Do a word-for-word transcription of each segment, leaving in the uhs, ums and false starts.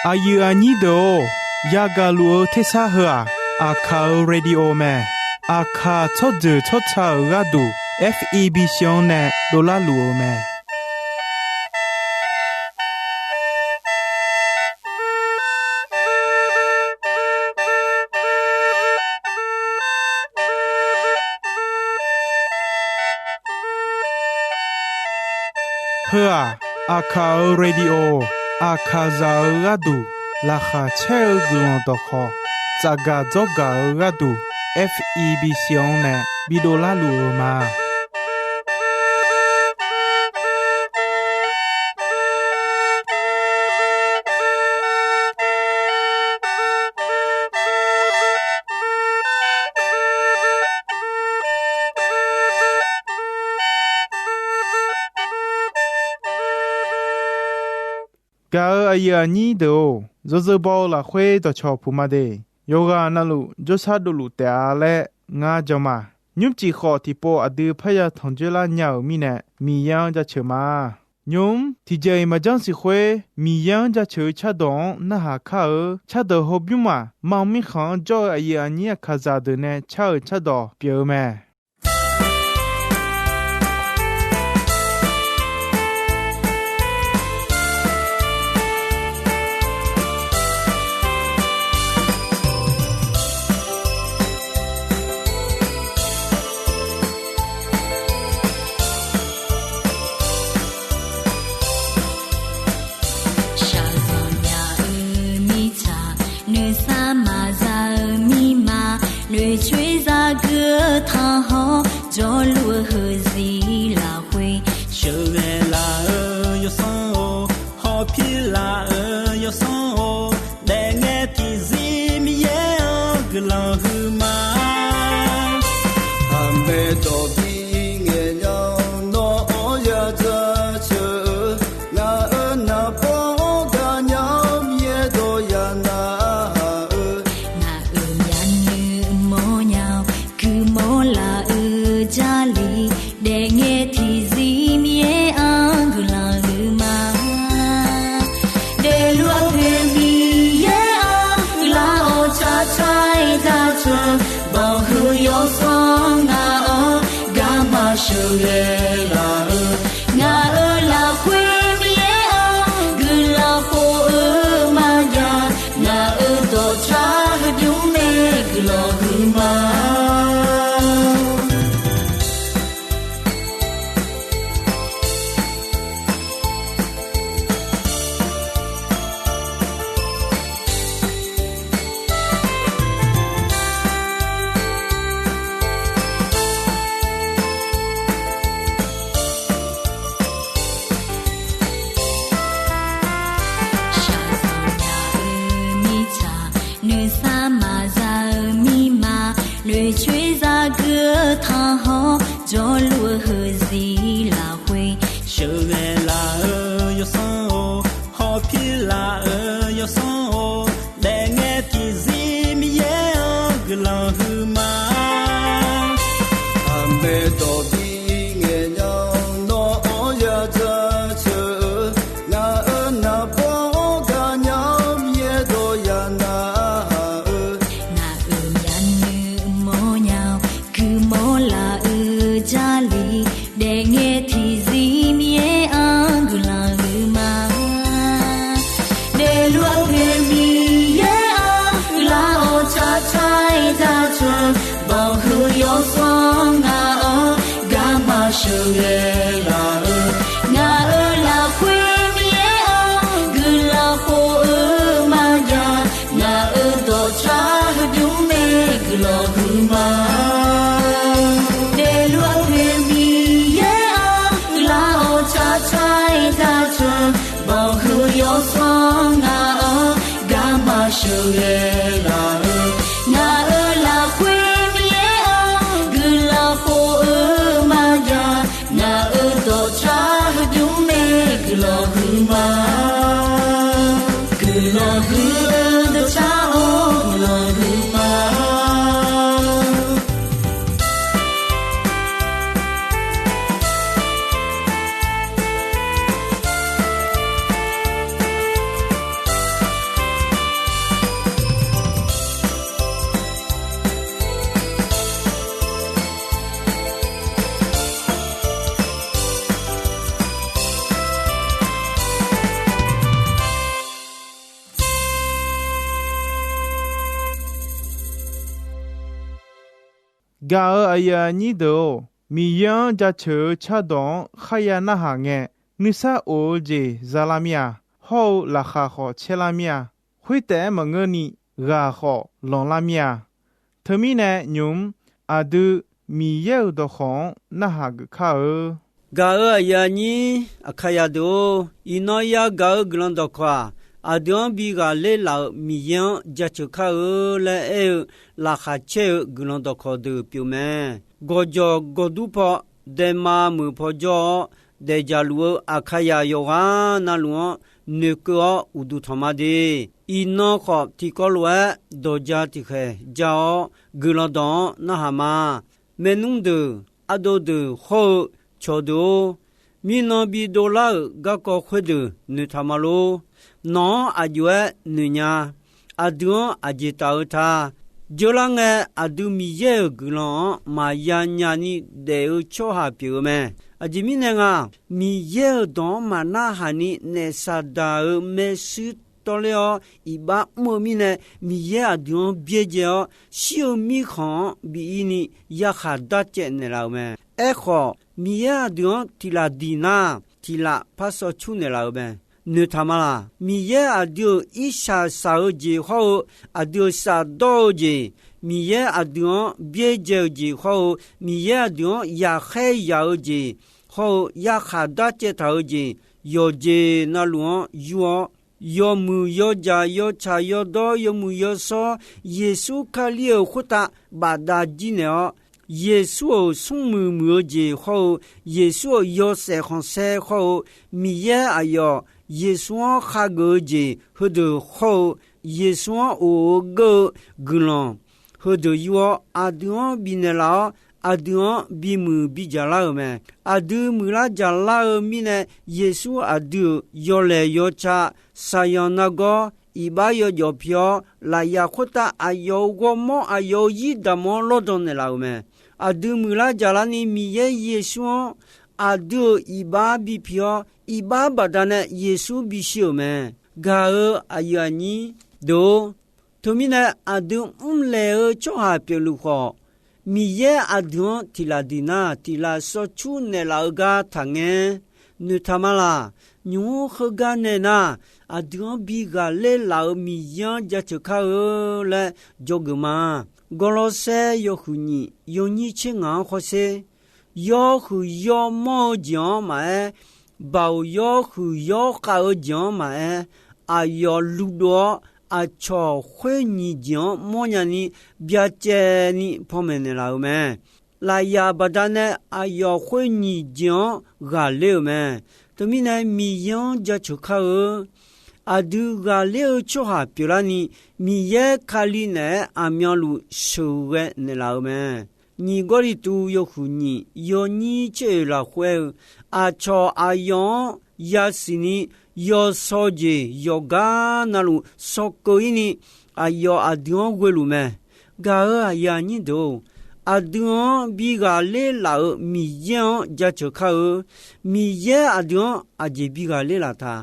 Aqyuif aqnyir deuq-or, yagaq luf-eu tersar heu-aq, Aqkaq-euq radio mae. Aqkaq tsawrjeuq tsawrca-euq gharduq, F E B C-anr nae dovlar luf-eu mae. Heu-aq, Aqkaq-euq radio, Aqkaqzaq-euq gharduq laqkhaq caer-eu guiqlanq dawqkhawq, tsafgaq dzawrgaq-eu gharduq, F E B C-anr nae bidovlar luf-eu ma. Gaq-euq aqyuif aqnyir deuq-or, yawzeu baw-eu lafkhoer dawqcawq puq ma de. Yawqghaq navluf jawrshar dovluf taef-a laer ngar jan ma. Nymrcif khawf tiqpov aqdui parya tanq dzoerlar nya-euq mirnae, Miqyaer-anr jaceuq ma. Nymq-mr tiqjeq-iq maqjanr siq khoer, Miqyaer-anr jaceuq-eu cardawq-anr narhaq kar-eu cardawq hawbymr maq, mar mirkhanq-anr jawr-eu aqyuif aqnyir Aqkaqzaq deuq nae car-euq cardawq pyeuf-eu mae. Shaqzanq nya-eu mirtsaq, noeqsar maqza-eu mirma, noeqcoer zagui-eu tanqhawr, jawrluf-eu heuzir lafkhoer, sheuqghae laf-eu yawsanr-or, hawpir laf-eu yawsanr-or, daefngae tiqzir Miqyaer-anr guiqlanq huiqma. Aqmaeq dawq bi ngaeq nya-awr nawr-anr ya jaceuq-eu, ngaq-euq naqbawr-anr gaqnya-awr Miqyaer dawq ya narhaq-eu, ngaq-euq myavnuiv mawrnya-awr guiqmawr laf-eu Jarlif, daefngae tiqzir Miqyaer-anr guiqlanq huiqma. Daefluf-eu poeq Miqyaer-anr guiqlanq-awr tsaqtsaq-aer jaceuq, banqhuiq yawsanr ngaq-anr garma sheuqghae laf-eu, ngaq-euq lafkhoer Miqyaer-anr guiqlanq khof-eu maqjav, ngaq-euq dawqtsaq heubymr nae guiqlanq huiqma. Shaqzanq nya-eu mirtsaq, noeqsar maqza-eu mirma, noeqcoer zagui-eu tanqhawr, jawrluf-eu heuzir lafkhoer, sheuqghae laf-eu yawsanr-or, hawpir laf-eu yawsanr-or, daefngae tiqzir Miqyaer-anr guiqlanq huiqma. Aqmaeq dawq bi ngaeq nya-awr nawr-anr ya jaceuq-eu, ngaq-euq naqbawr-anr gaqnya-awr Miqyaer dawq ya narhaq-eu, ngaq-euq myavnuiv mawrnya-awr guiqmawr laf-eu Jarlif, daefngae tiqzir Miqyaer-anr guiqlanq huiqma. Daefluf-eu poeq Miqyaer-anr guiqlanq-awr tsaqtsaq-aer jaceuq, banqhuiq yawsanr ngaq-anr garma sheuqghae laf-eu, ngaq-euq lafkhoer Miqyaer-anr guiqlanq khof-eu maqjav, ngaq-euq dawqtsaq heubymr nae guiqlanq huiqma. Daefluf-eu poeq Miqyaer-anr guiqlanq-awr tsaqtsaq-aer jaceuq, banqhuiq yawsanr ngaq-anr garma sheuqghae laf-eu, ngaq-euq lafkhoer Miqyaer-anr guiqlanq khof-eu maqjav, ngaq-euq dawqtsaq heubymr nae guiqlanq huiqma. Guiqlanq huiq-eu dawqtsaq-or, guiqlanq huiqma. Gaq-euq aqyuif aqnyir deuq-or, Miqyaer-anr jaceuq-eu cardawq-anr kharya narhaq ngae, nuisar of-eu jeq za lar mir-a. Hawr-eu laqkhaq khawf caer lar mir-a. Khoertaef-aer maqngeurni, ghaq khawf lanqlar mir-a. Teumirnae nymq-mr aqdui Miqyaer-euq dawqkawq-anr narhaq geuf kar-eu. Gaq-euq aqyuif aqnyir Aqkaqyaq deuq-or, iqnan yagaq-eu guiqlanq dawqkawq-aq, aqdui-anr bi ghaqler laf-euq Miqyaer-anr jaceuq kar-eu laer aer-eu laqkhaq caer-eu guiqlanq dawqkawq deuq pyeuf mae. Gawqjawq gawqdur paw, daema meuq paw jawr-awr, daefdzaq luf-eu Aqkaqyaq yawqghaq navluf-anr noeqkeuv-awr uqduq tanq ma de. Iqnan khawf tiqkawv lof-aer dawqja tiqkhaeq ja-awr, guiqlanq dawq-anr narhaq ma. Maernmr deuq, ardov deuq hawr-eu cawqdeuq-or, mirnan bidov lar-euq garkawv khoerdeuq noeqtaq ma lor. Nawq-anr aq jov-aer noeq nya. Aqdui-anr aqjeq taf-eu ta. Jeular ngae, aqdui Miqyaer-euq guiqlanq-anr maqya nyani daef-eu tsawrhaq pyeuf-eu mae. Aqjeq mirnae nga, Miqyaer-euq dawq-anr maqnarhaq ni naef Saqdaq-euq maershuir tawrler-awr iqbax mr-eu mirnae, Miqyaer aqdui-anr byaerdzae-awr, shir-eu mirkhanq-anr bi ir ni yarkhaq darcaev naeqlaf-euq mae. Aerkhawf, Miqyaer aqdui-anr tiq laf diq nar, tiq laf par sawv cur naeqlaf-euq mae. Noeqtaq ma laq? Miqyaer aqdui-euq irshaq shaq-eu jeq hawr-eu, aqdui-euq shafdawr-eu jeq, Miqyaer aqdui-anr byaerdzae-eu jeq hawr-eu, Miqyaer aqdui-anr yaqkhaer yaq-eu jeq hawr-eu, yarkhaq darcaev taq-eu jeq, yawqjeq navluf-anr yur-awr, yawmuiq yawdzaq yawtsaq yawdawr yawmuiq yawshawr, Yeqsur Kali-euq khoertav bafdav jir naeq-awr, Yeqsur-euq smrmuiq muiq-eu jeq hawr-eu, Yeqsur-euq yawshaef khanqsaer hawr-eu, Miqyaer aqyawf Yeqsur-anr khageuf-eu jeq heudeuq hawr-eu, Yeqsur-anr of-eu geur-eu guiqlanq heudeuq yur-awr, aqdui-anr bifnaeq laf-awr, aqdui-anr bimuiq bidzaq lar-euq mae. Aqdui muiqlar dzaqlar-eu mirnae, Yeqsur aqdui-euq yawlaeq yawtsaq, saqyanq nargawr, iqbax yawjawf pi-awr, lafyaq khoertav aqyawf-euq ghawrmawr aqyawf-euq zir daqmq-anr lawrdan naeqlaf-euq mae. Aqdui muiqlar dzaqlarni Miqyaer Yeqsur-anr aqdui-euq iqbax bipi-awr, iqbax baqdanae Yeqsur bishir-euq mae. Gaq-euq aqyuif aqnyir deuq-or, teumirnae aqdui mrlaeq-eu tsawrhaq pyeufluf khawf, Miqyaer aqdui-anr tiq laf diq nar, tiq laf sawv cur naeqlaf-eu gar taqngae. Noeqtaq ma laq? Nymq-mr heugar nae nar, aqdui-anr bi ghaqler laf-euq Miqyaer-anr jaceuq kar-eu laer dzawgeuf ma. Gawrlawrsaer yawhuiq nyiq yawnyir tser ngaq-anr hawsher. Yawhuiq yawmawr-eu jeq-anr maqaer, baoq yawhuiq yawkhav-eu jeq-anr maqaer, aqyawf luvdov-awr aqcawq khoer nyiq jeq-anr mawrnya ni byacaevni panmaeq naeqlaf-euq mae. Lafyaq baqdanae aqyawf khoer nyiq jeq-anr ghaqler-euq mae. Teumirnae Miqyaer-anr jaceuq kar-eu aqdui ghaqler-eu tsawrhaq pyeuflarni, Miqyaer Kali naeq-aer aqmyanluf sheuqghae naeqlaf-eu mae. Nyiq Gawrliqtu yawhuiq nyiq yawnyir tser oeq lafkhoer-eu, aqcawq aqyawf-anr yasiq ni yawsaw jeq yawqgar navluf sawkeuv-ir ni, aqyawf aqdui-anr ghoeluf mae. Gaq-euq aqyuif aqnyir deuq-or, aqdui-anr bi ghaqler laf-euq Miqyaer-anr jaceuq kar-eu. Miqyaer aqdui-anr aqjeq bi ghaqler laf ta?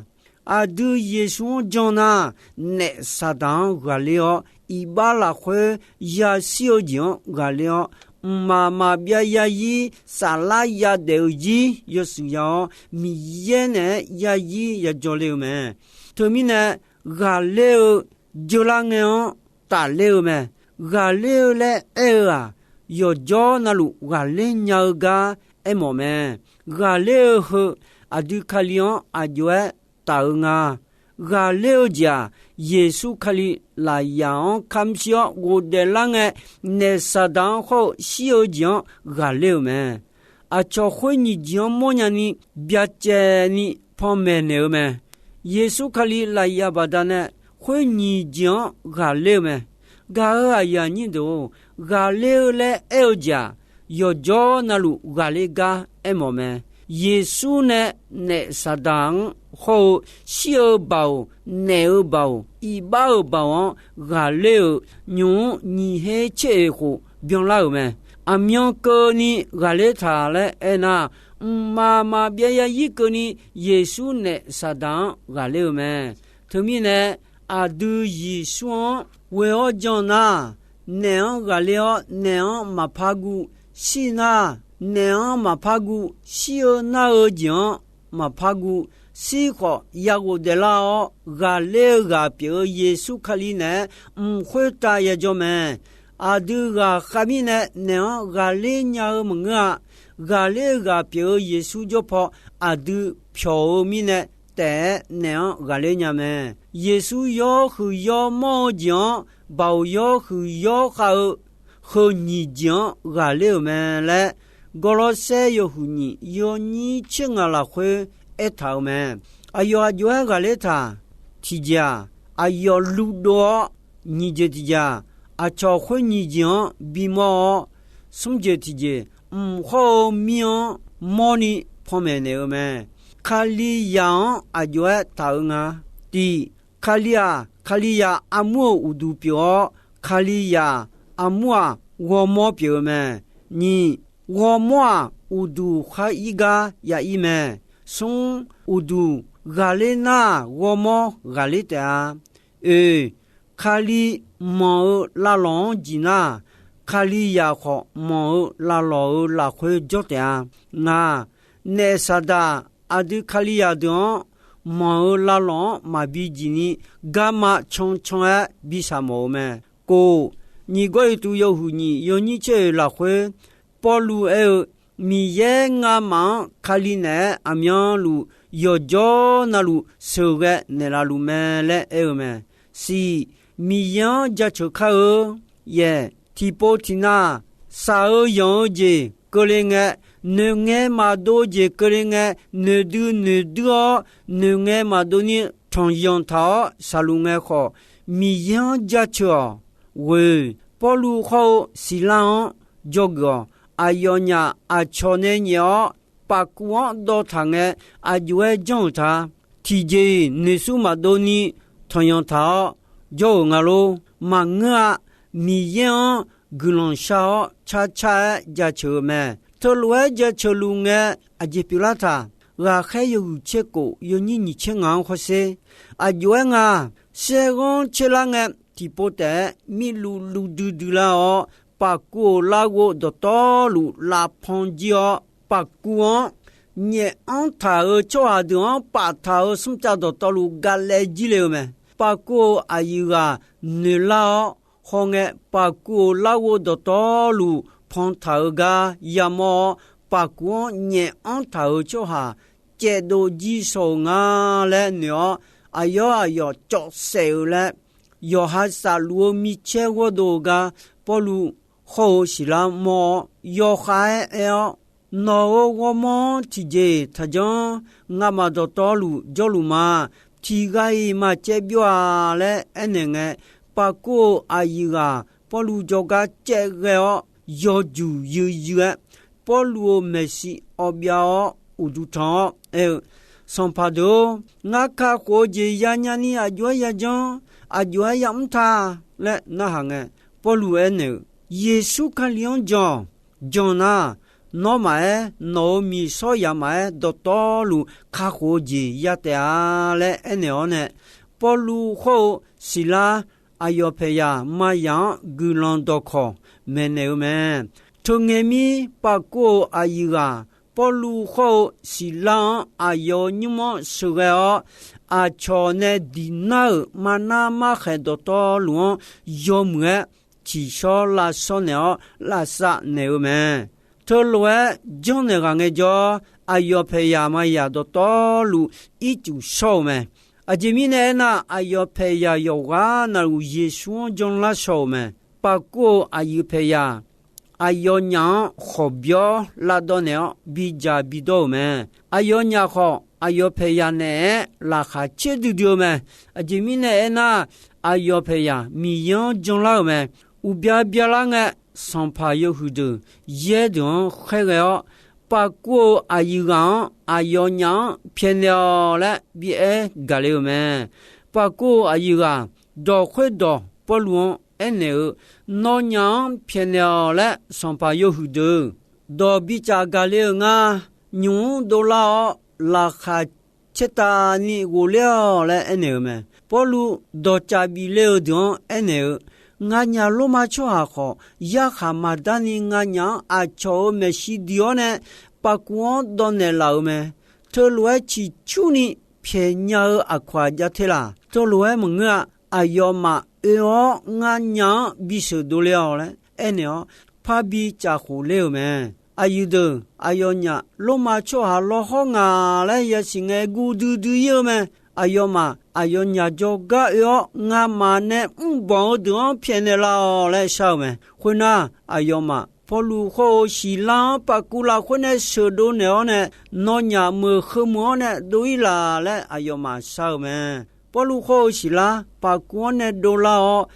Aqdui Yeqsur-anr jan nar, naef Saqdaq-anr ghaqler-awr, iqbax lafkhoer yashir-eu jeq-anr ghaqler-awr, mqmaq maqbyav yazir saflar yadaef-eu zir yawshuif ya-awr, Miqyaer naeq-aer yazir yajawr le-eu mae. Teumirnae, ghaqler-eu jeular ngae-anr tafler-eu mae. Ghaqler-eu laer aer-eu-aq, yawqjawr navluf ghaqler nya-eu gar aermawf mae. Ghaqler-eu heu aqdui Kali-anr aqjox-aer taf-eu nga. Ghaqler-eu jeq-aq, Yeqsur Kali lafyaq-anr kamq shir-awr ghofdaef lar ngae, naef Saqdaq-anr hawr-eu shir-eu jeq-anr ghaqler-euq mae. Aqcawq khoer nyiq jeq-anr mawrnya ni byacaevni panmaeq naeq-eu mae. Yeqsur Kali lafyaq baqdanae khoer nyiq jeq-anr ghaqler-eu mae. Gaq-euq aqyuif aqnyir deuq-or, ghaqler-eu laer aer-eu jeq-aq, yawqjawr navluf ghaqler gar aermawf mae. Yeqsur nae naef Saqdaq-anr hawr-eu shir-eu baoq, naef-eu baoq, iqbax-euq baoq-anr ghaqler-euq nymq-mr nyiq her tser oeq khof byanlar-euq mae. Aqmyan keuvni ghaqler taq laer aernar, mqmaq maqbyav yazir keuvni Yeqsur naef Saqdaq-anr ghaqler-eu mae. Teumirnae, aqdui Yeqsur-anr ghoe-awr jan nar, naef-anr ghaqler-awr, naef-anr maqpar guv shir nar, naef-anr maqpar guv shir-eu nar-eu jeq-anr maqpar guv shir khawf, yaghof daeflar-awr, ghaqler-eu ghaq pyeuf-eu Yeqsur Kali naeq-aer mq khoertav yajawr mae. Aqdui ghaqkhav mirnae naef-anr ghaqler nya-eu maqngeur-a. Ghaqler-eu ghaq pyeuf-eu Yeqsur jawr paw aqdui pyawq-eu mirnae taef-aer naef-anr ghaqler nya mae. Yeqsur yawr huiq yawr mawr-eu jeq-anr, baoq yawr huiq yawr khav-eu heu nyiq jeq-anr ghaqler-euq mae laer, Gawrlawrsaer yawhuiq nyiq yawnyir tser ngaq lafkhoer aertaq-euq mae. Aqyawf aqjox-aer ghaqler taq. Tiqjeq-aq, aqyawf luvdov-awr, nyiq jeq tiqjeq-aq, aqcawq khoer nyiq jeq-anr bimawr-awr, smr jeq tiqjeq, mq hawr-eu mir-anr mawrni panmaeq naeq-eu mae. Kalizaq-anr aqjox-aer taq-eu nga. Tiq, Kali-aq, Kalizaq armur-euq uqduq pyeuf-awr, Kalizaq armur-aq, ghawrmawr pyeuf-eu mae. Nyiq, ghawrmawr-aq, uqduq khar ir gar ya ir mae. Smr, uqduq ghaqler nar-aq, ghawrmawr ghaqler taef-a. Oeq, Kali manq-eu lavlawq-anr jiq nar, Kalizaq khawf manq-eu lavlawq-euq lafkhoer jawr taef-a. Ngaq, naef Saqdaq aqdui Kalizaq deuq-anr manq-eu lavlawq-anr maqbi jiq ni, garma cancan-aer bi saq mawf-eu mae. Kof, nyiq Gawrliqtu yawhuiq nyiq yawnyir tser oeq lafkhoer, Pawrluv aer-eu, Miqyaer ngamaf-anr Kali naeq-aer aqmyanluf yawqjawr navluf sheuqghae naeqlaf luf mae laer aer-eu mae. Siq, Miqyaer-anr jaceuq kar-eu. Yaeq, tiqpov tiqnav, shaq-eu yanq-eu jeq keuvle ngae, noeqngae maqdov jeq keuvle ngae, noeqdui noeqdui-awr, noeqngae maqdov ni tanqyanq taq-awr shaqluf ngae khawf, Miqyaer-anr jaceuq-awq. Ghoeq, Pawrluv hawr-eu Siqlar-anr dzawgeuf-awq. Aqyawfnyaf aqcawq nae nyaef-awr, pafkuv-anr dawv taq ngae, aqjox-aer janr-euq ta. Tiqjeq-iq noeqsur maqdov ni tanqyanq taq-awr jawr-euq nga lor. Maqngeur-a. Miqyaer-anr guiqlanq shar-awr carcar-aer jaceuq-eu mae. Teulof-aer jaceuq luf ngae, aqjeq pyeuflar taq. Ghaqkhaer yawhuiq tser kof yawnyir nyiq tser ngaq-anr hawsher. Aqjox-aer nga, saerghanr tserlar ngae, tiqpov taef-aer mirluv luv duidui lar-awr, pafkuv-euq larghov dawqtawvluf lavpan jir-awr, pafkuv-anr nyaef anr taq-euq tsawrhaq deuq-anr paftaq-euq smrcav dawqtawvluf galaev jir le-eu mae. Pafkuv-euq aqyuif ghaq noeqlar-awr hawngae, pafkuv-euq larghov dawqtawvluf pantaq-eu gar yamawr-awr, pafkuv-anr nyaef anr taq-euq tsawrhaq caevdov jir shaw-euq nga laer noeq-awr, aqyawf aqyawf cawv saef-eu laer, yawqha safluf-eu micaer ghawrdov-eu gar Pawrluv hawr-eu Siqlar mawr-awr, yawkhav-aer aer-awr, Nawq-euq ghawrmawr-anr tiqjeq-iq taqjanr. Ngamaf dawqtawvluf jawrluf ma. Tiqghaq-iq maqcaev byov-a laer aernaeq ngae, pafkuv-euq aqyuif ghaq Pawrluv jawrgar caev ghae-awr, yawjuq yuizuiv-aer, Pawrluv-euq maeqshi awbyav-awr uqduq tanq-awr aer-eu, Sanqpaq deuq-or, ngar kakhof-eu jeq yanya ni aqjox-aer yajanr, aqjox-aer yamr ta laer narhaq ngae, Pawrluv aernaeq-euq, Yeqsur Kali-anr jan-awq. Jan nar, nawr maqaer, nawq-euq miqshawr yaq maqaer, dawqtawvluf kakhof-eu jeq ya taef-a laer aernaeq-awr nae, Pawrluv hawr-eu Siqlar aqyawf paeqyaq maqyaq-anr guiqlanq dawqkawq maeqnaeq-eu mae. Teungae mir pafkuv-euq aqyuif ghaq Pawrluv hawr-eu Siqlar-anr aqyawf-euq nymr-anr sheuqghae-awr, aqcawq nae diq nar-euq marnar markhaeq dawqtawvluf-anr yawmuiq-aer tsiqshawr lavshawr naeq-awr lavsav naeq-eu mae. Teulof-aer janrnaeq ghaq ngaejawr, aqyawf paeqyaq maqyaq dawqtawvluf ircuf shawr-eu mae. Aqjeq mirnae aernar, aqyawf paeqyaq yawqghaq navluf Yeqsur-anr janlar shaw-euq mae. Pafkuv-euq aqyuif paeqyaq aqyawfnyaf-anr khawqbyawr lavdawv naeq-awr bidzaq bidawr-euq mae. Aqyawfnyaf khawf, aqyawf paeqyaq naeq-aer laqkhaq caer duidui-eu mae. Aqjeq mirnae aernar, aqyawf paeqyaq Miqyaer-anr janlar-euq mae. Uqbya byalar ngae, sanqpaq yawhuiq deuq yaer deuq-anr khaerghae-awr, pafkuv-euq aqyuif ghaq-anr aqyawfnyaf-anr pyaeqnaeq-awq laer bi aer gaqle-euq mae. Pafkuv-euq aqyuif ghaq dawq khoerdawq Pawrluv-anr aernaeq-eu, Nawnyaf-anr pyaeqnaeq-awq laer sanqpaq yawhuiq deuq dawq bicaf gaqle-euq ngar, nymq-mr dovlar-awr laqkhaq caertavni ghofler-awq laer aernaeq-euq mae. Pawrluv dawqcaf bif le-eu deuq-anr aernaeq-eu, Nganyaf Lormav tsawrhaq khawf, yarkhaq maqdarni nganyaf-anr aqcawq-euq maeqshi diq-awr nae, pavkuv-anr dawv naeqlaf-euq mae. Teulof-aer ciqcurni pyaeqnya-eu aqkawq-aq jav te laq? Teulof-aer maqngeur-a. Aqyawfmaf oe-awr nganyaf-anr bisheuq dovle-awq laer aernaeq-awr, parbi caf khof ler-euq mae. Aqyuif deuq, aqyawfnyaf Lormav tsawrhaq lawhawr nga laer yasiq ngae guv duidui ir-eu mae. Aqyawfmaf aqyawfnyaf jawrgar oe-awr, ngamaf nae mrbanq-eu deuq-anr pyaeqnaeq laf-awq laer shar-eu mae. Khoernar, aqyawfmaf Pawrluv khawr-eu Siqlar-anr pavkuv lafkhoer nae sheuqdov naeq-awr nae, nawnyaf meuq heu meuq-anr nae dov ir laq laer aqyawfmaf shar-eu mae. Pawrluv khawr-eu Siqlar pavkuv-anr nae dovlar-awr,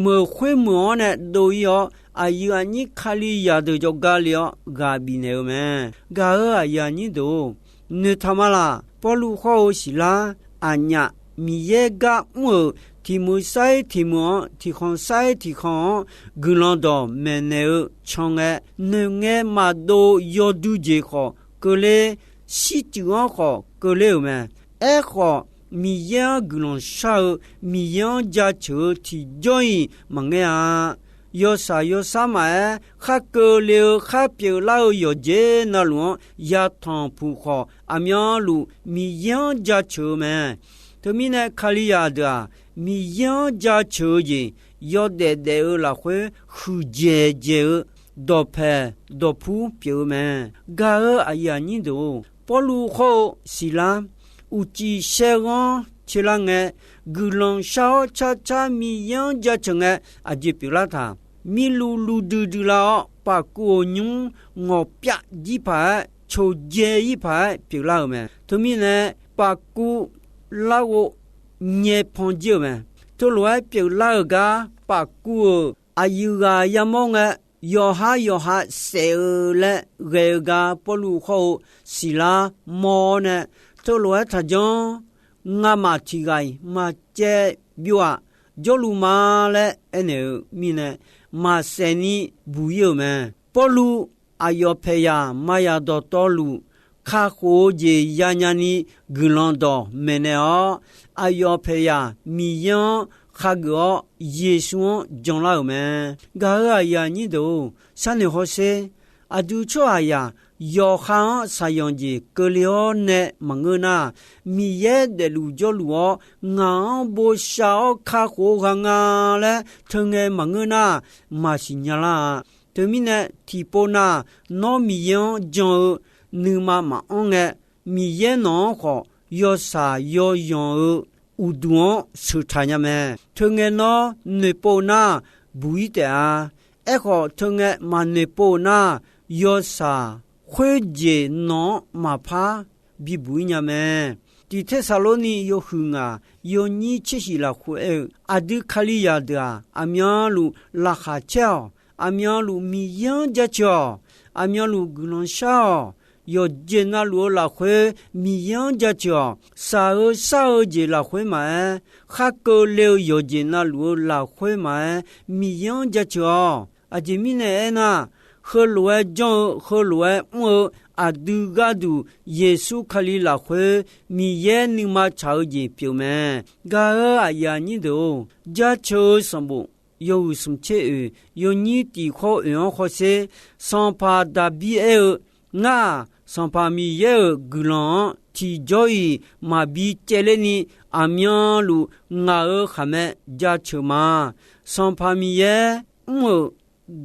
meuq khoer meuq-anr nae dov ir-awr, aqyuif aqnyir Kalizaq deuq jawrgar le-awr ghaq bifnaeq-eu mae. Gaq-euq aqyuif aqnyir deuq-or, noeqtaq ma laq? Pawrluv khawr-eu Siqlar aqnyaf Miqyaer gar mr-euq tiq meuq sar-ir tiq meuq-anr, tiq khanq sar-ir tiq khanq-anr guiqlanq dawq maeqnaeq-eu can ngae, noeqngae maqdov yawdui jeq khawf keuvler, shircuif-anr khawf keuvler-euq mae. Aerkhawf, Miqyaer-anr guiqlanq shar-eu, Miqyaer-anr jaceuq-eu tiqjawr-iq maqngaer-a. Yawshaq yawsar maqaer, khar keuvle-eu khar pyeuflar-eu yawqjeq navluf-anr yatanq puq khawf, aqmyanluf Miqyaer-anr jaceuq-eu mae. Teumirnae, Kalizaq deuq-aq, Miqyaer-anr jaceuq-eu jeq yawdaef daef-eu lafkhoer huiqdzaeq dzaeq-eu dawqpaeq dawqpur pyeuf-eu mae. Gaq-euq aqyuif aqnyir deuq-or, Pawrluv khawr-eu Siqlar uqcif shaer ghanr caelar ngae, guiqlanq shar-awr carcar Miqyaer-anr jaceuq ngae, aqjeq pyeuflar taq? Mirluv luv duidui lar-awr, pafkuv-euq nymr ngawqpyav jir paq-aer, coqdzae ir paq-aer pyeuflar-euq mae. Teumirnae, pafkuv larghov nyae pan jir-euq mae. Teulof-aer pyeuflar-euq gar pafkuv-euq aqyuif ghaq yamawr ngae, yawqhar yawqha saef-eu laer ghae-eu gar Pawrluv khawr-eu Siqlar mawr-awr nae, teulof-aer taqjanr, ngamaf tiq ghaq-iq maqcaev byov-aq, jawrluf ma laer aernaeq-eu mirnae, maqsaef ni buq ir-euq mae. Pawrluv aqyawf paeqzaq maqzaq dawqtawvluf kakhof-eu jeq yanya ni guiqlanq dawq maeqnaeq-awr, aqyawf paeqzaq Miqyaer-anr khageuf-awr, Yeqsur-anr janlar-euq mae. Gaq-euq aqyuif aqnyir deuq-or, sharnoeq hawsher. Aqdui tsawrhaqzaq yawqha-anr shaqyanq jeq keuvle-awr nae maqngeur nar, Miqyaer daefluf jawrluf-awr, ngaq-anr bosav-awr kakhof-eu ghaq nga laer teungae maqngeur nar, maqsiq nya lar-a. Teumirnae, tiqpov nav nawr Miqyaer-anr jan-eu nuima maqanr ngae, Miqyaer nawq-anr khawf yawshaq yawzanq-eu uqduq-anr sheuqtaq nya mae. Teungae nawr noeqpov nar, buq ir taef-a. Aerkhawf, teungae maqnoeqpov nar, yawshaq khoerjeq nawq-anr maqpar bibuq ir nya mae. Tiq Tersaqlorni yawhuiq ngaq yawnyir tser shiq lafkhoer aer-eu, aqdui Kalizaq deuq-aq, aqmyanluf laqkhaq caer-awq. Aqmyanluf Miqyaer-anr jaceuq-awq. Aqmyanluf guiqlanq shar-awq. Yawqjeq navluf-eu lafkhoer Miqyaer-anr jaceuq-awq. Shaq-eu shar-eu jeq lafkhoer maqaer, khar keuvle-eu yawqjeq navluf-eu lafkhoer maqaer, Miqyaer-anr jaceuq-awq. Aqjeq mirnae aernar, heulof-aer janr-eu, heulof-aer mr-eu aqdui gharduq Yeqsur Kali lafkhoer Miqyaer nuima tsaq-eu jeq pyeuf mae. Gaq-euq aqyuif aqnyir deuq-or, jaceuq-eu sanqbof yawhuiq smq tser oeq, yawnyir tiq khawr oeq-anr hawsher. Sanqpaq Daqbir aer-eu, Ngar-aq, Sanqpaq Miqyaer-euq guiqlanq-anr tiqjawr-iq maqbi caevler ni, aqmyanluf ngaq-euq khaqmae jaceuq ma. Sanqpaq Miqyaer mr-euq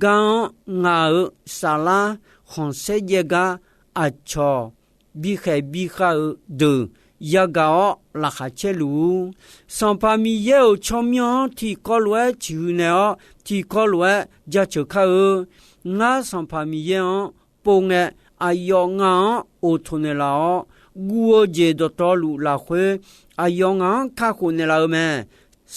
gar-anr ngaq-euq saflar khanqsaer jaev gar aqcawq bikhaeq bikhav-eu deuq yagaq-awr laqkhaq caer luf-ur. Sanqpaq Miqyaer-euq tsawrmyanr-anr tiqkawv lof-aer ciqhuiq naeq-awr, tiqkawv lof-aer jaceuq kar-eu. Ngar Sanqpaq Miqyaer-anr pov ngae, aqyawf ngaq-anr oqtoq naeqlaf-awr, guv-eu jeq dawqtawvluf lafkhoer aqyawf ngaq-anr kakhof naeqlaf-eu mae.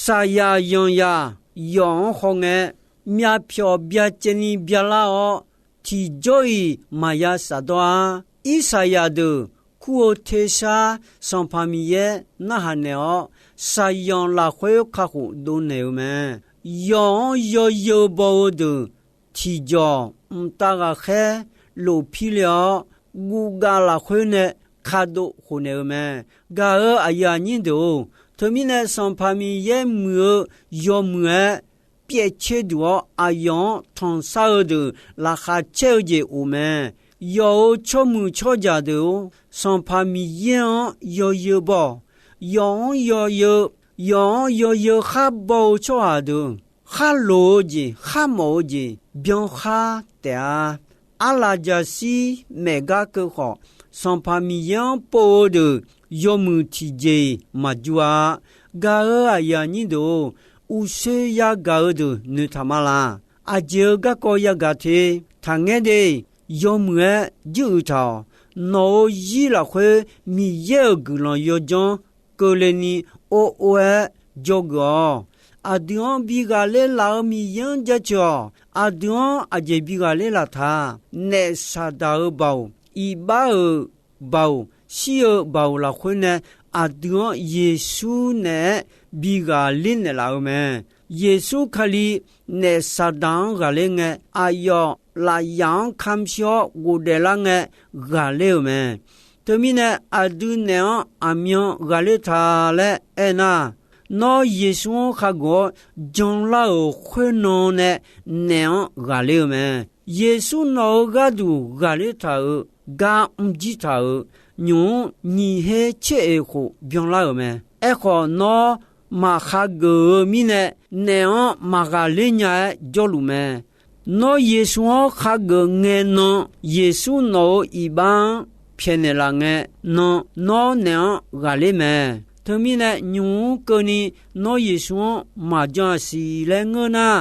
Saqyaq yanqyaq yawf-anr hawngae, myavpyawq byacaevni byalar-awr, tiqjawr-iq maqya shafdawr-ar. Irsaqyaq deuq kur-eu tersar Sanqpaq Miqyaer narhaq naeq-awr, saqyanq lafkhoer kakhof dovnaeq-eu mae. Yawf-anr yawzeu baw-eu deuq tiqjawq mqtav ghaqkhaer lof pir le-awr, guvgav lafkhoer nae kadov khofnaeq-eu mae. Gaq-euq aqyuif aqnyir deuq-or, teumirnae Sanqpaq Miqyaer muiq-eu yawmuiq-aer pyaevcoe duq-awr, aqyawf-anr tanqsar-eu deuq laqkhaq caer-eu jeq of mae. Yawf-euq tsawrmuiq tsawrjaq deuq-or, Sanqpaq Miqyaer-anr yawzeu baw-awq. Yawf-anr yawzeu, yawf-anr yawzeu khar baw-eu tsawrhaq deuq, khar loq-eu jeq, khar mawf-eu jeq byankhar taef-a. Arlaqjaqshir maeq gar keuv khawf, Sanqpaq Miqyaer-anr pov-eu deuq yawmuiq tiqjeq-iq maqjur-a. Gaq-euq aqyuif aqnyir deuq-or, uqshoe yagaq-eu deuq noeqtaq ma laq. Aqjeq-euq garkawv yagaq te. Taqngaer de. Yawmuiq-aer juiruiq taq-awq. Nawq-euq zir lafkhoer Miqyaer-euq guiqlanq yawdzanr keuvle ni or or-aer dzawgeuf-awq. Aqdui-anr bi ghaqler laf-euq Miqyaer-anr jaceuq-awq. Aqdui-anr aqjeq bi ghaqler laf taq. Naef Saqdaq-euq baoq, iqbax-euq baoq, shir-eu baoq lafkhoer nae aqdui-anr Yeqsur naeq-aer bi ghaqler naeqlaf-eu mae. Yeqsur Kali naef Saqdaq-anr ghaqler ngae, aqyawf lafyaf-anr kamq shir-awr ghofdaef lar ngae ghaqler-euq mae. Teumirnae aqdui naeq-anr aqmyan ghaqler taq laer aernar, nawr Yeqsur-anr khageuf-awr janlar-euq khoernan nae naeq-anr ghaqler-eu mae. Yeqsur nawq-euq gharduq ghaqler taq-euq gar mrjir taq-euq nymq-mr nyiq her tser oeq khof byanlar-euq mae. Aerkhawf, nawr maqkhageuf-eu mirnae, naeq-anr maqghaqler nya-aer jawrluf mae. Nawr Yeqsur-anr khageuf ngae nan, Yeqsur nawq-euq iqbax-anr pyaeqnaeq laf ngae nan, nawr naeq-anr ghaqler mae. Teumirnae, nymq-mr keuvni nawr Yeqsur-anr maqjan-a siq laer ngeur nar,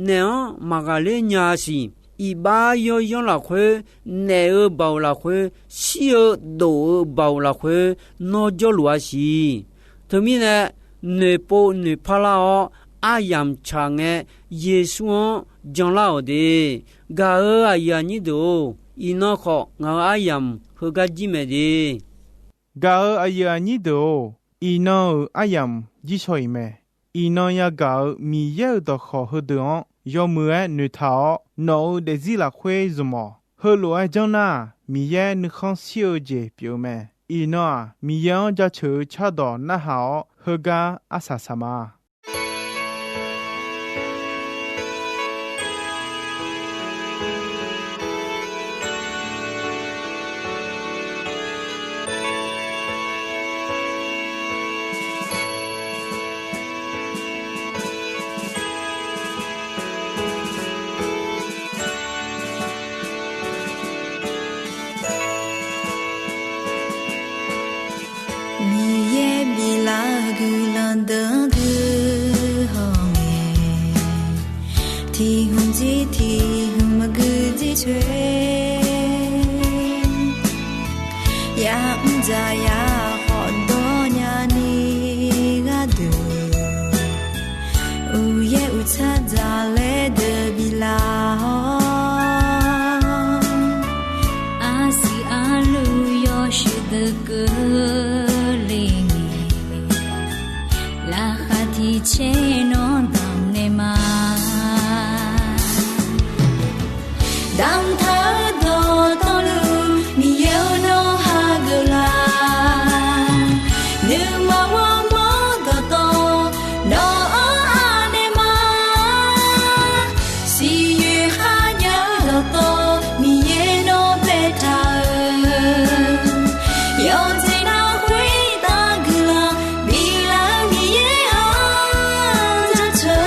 naeq-anr maqghaqler nya-a siq. Iqbax yawyanr lafkhoer, naef-euq baoq lafkhoer, shir-eu dof-eu baoq lafkhoer, nawr jawrluf-a siq. Teumirnae, noeqpov noeqpar lar-awr, aryamq tsaq ngae, Yeqsur-anr janlar-awq de. Gaq-euq aqyuif aqnyir deuq-or, iqnan khawf ngaq-euq aryamq heugar jir mae de. Gaq-euq aqyuif aqnyir deuq-or, iqnan-euq aryamq jir shaw-iq mae. Iqnan yagaq-euq Miqyaer-euq dawqkawq heudeuq-anr yawmuiq-aer noeqtaq-awr, nawq-euq daefzir lafkhoer zmq-awq. Heulof-aer janr nar, Miqyaer nuikhanr shir-eu jeq pyeuf-eu mae. Iqnan-aq, Miqyaer-anr jaceuq-eu cardawq narhaq-awr, heugar arsaq saq ma. Miqyaer biflaf-eu guiqlanq deuq-anr guihaw ngae, tiq hmq jir tiq hmq maqgui jir coer, ya'mr dzaq ya khawfdawr nyani gharduq, uqyaer uqtsar dzaqlaer deuq biflaf-awr, arsiq arluv yawshuif deuq keuvle ngae, laqkhaq tiq caer nawr damq naeq ma. Damqtaq-eu dawqtawvluf Miqyaer-or nawr hageuf laf, nuima ghawrmawr dawqtawv nawq-anr anaeq ma. Siqyoeq kharnya-eu dawqtawv Miqyaer nawr baetaq-euq, yawqjeq navluf khoertav guiqlanq biflaf-eu Miqyaer-anr jaceuq.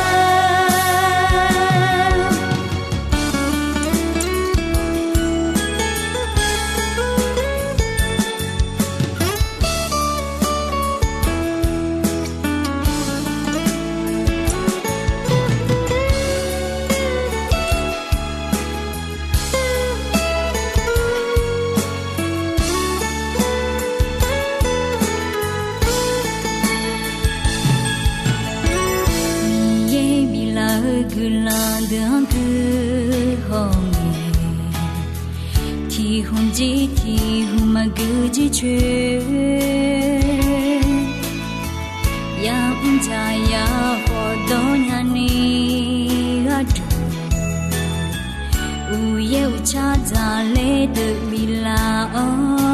Miqyaer biflaf-eu guiqlanq deuq-anr guihaw ngae, tiq hmq jir tiq hmq maqgui jir coer, ya'mr dzaq ya khawfdawr nyani gharduq, uqyaer uqtsar dzaqlaer deuq biflaf-awr,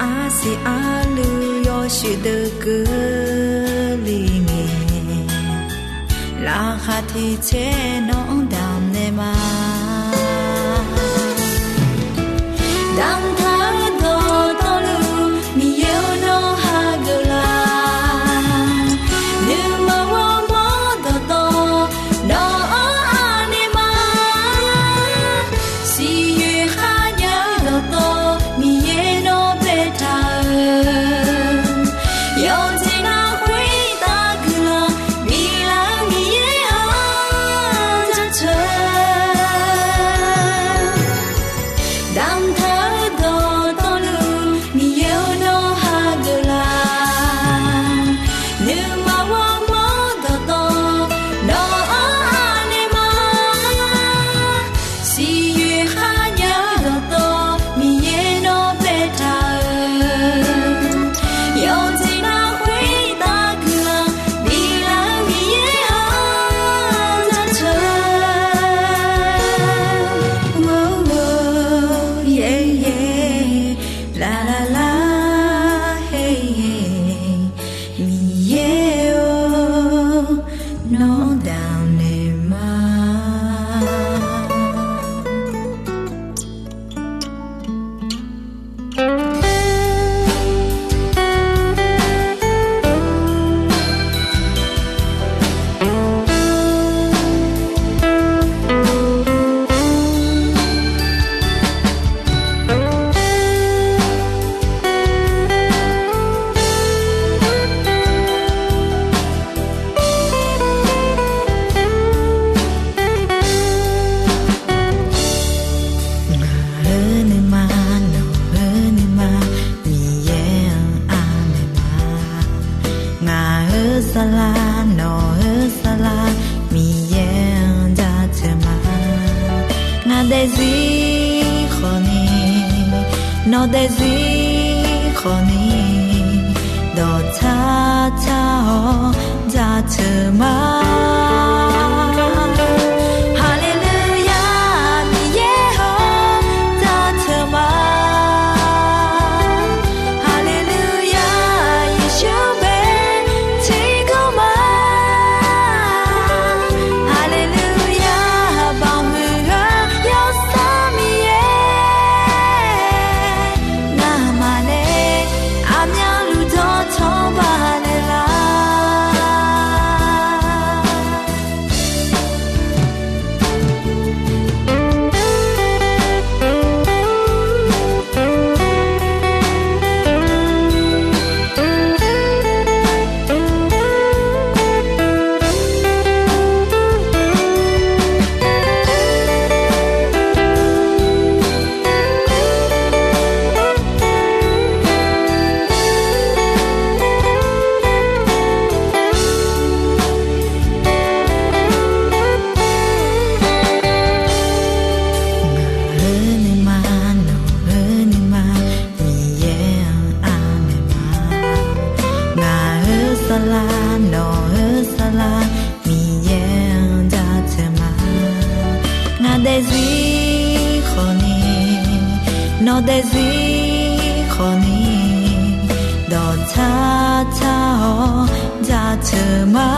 arsiq arluv yawshuif deuq keuvle ngae, Aqtser nawr-anr damqnaeq ma. Damqtaq-eu dawqtawvluf Miqyaer-or nawr hageuf laf. Nuima ghawrmawr dawqtawv nawq-anr anaeq ma. Siqyoeq kharjav-eu dawqtawv Miqyaer nawr baetaq-euq. Yawqjeq nav khoertav guiqlanq biflaf-eu Miqyaer-anr jaceuq. Damqtaq-eu dawqtawvluf Miqyaer-or nawr hageuf laf. Nuima ghawrmawr dawqtawv nawq-anr anaeq ma. Siqyoeq kharjav-eu dawqtawv Miqyaer nawr baetaq-euq. Yawqjeq nav khoertav guiqlanq biflaf-eu Miqyaer-anr jaceuq. Lalalar, Miqyaer-or, nawr damqnaeq ma. Ngaq-euq nuima, nawq-euq nuima, Miqyaer-anr anaeq ma. Ngaq-euq saflar, nawq-euq saflar, Miqyaer-anr jaceuq ma. Ngaq daefzir khawfni, nawq daefzir khawfni, dawqtsar tsar-awr jaceuq ma. Haleluya, Miqyaer-awr jaceuq ma. Haleluya, Yeqsur bae tiqkawv ma. Haleluya, baoq huiq-eu Yawsanr Miqyaer, ngamaf nae aqmyanluf dawqtawvluf baqdanaeq lar. Ngaq-euq nuima, nawq-euq nuima, Miqyaer-anr anaeq ma. Ngaq-euq saflar, nawq-euq saflar, Miqyaer-anr jaceuq ma. Ngaq daefzir khawfni, nawq daefzir khawfni, dawqtsar tsar-awr jaceuq ma.